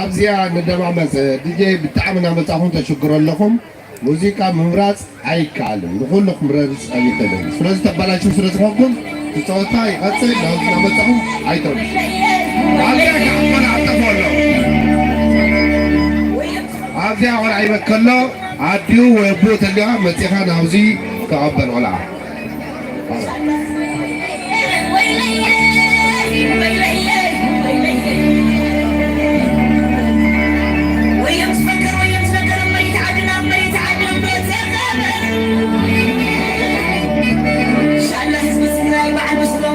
ኣብዚኣ ንደማመፅ። ዲጄ ብጣዕሚ እናመፃኹም ተሽግሩ ኣለኹም። ሙዚቃ ምምራፅ ኣይከኣልን። ንኹሉ ክምረፅ ኣይኽእልን። ስለዚ ተባላሽው ስለ ዝኾንኩም ጸወታ ይቐጽል። ናብዚ እናመፃኹም ኣይትረብሹ። ኣብዚኣ ከዓ ቆልዓ ጠፍኦ ኣሎ። ኣብዚኣ ቆልዓ ይበከሎ ኣዲኡ ወይ ኣቦኡ ተሊኻ መፂኻ ናብዚ ተቐበል ቆልዓ።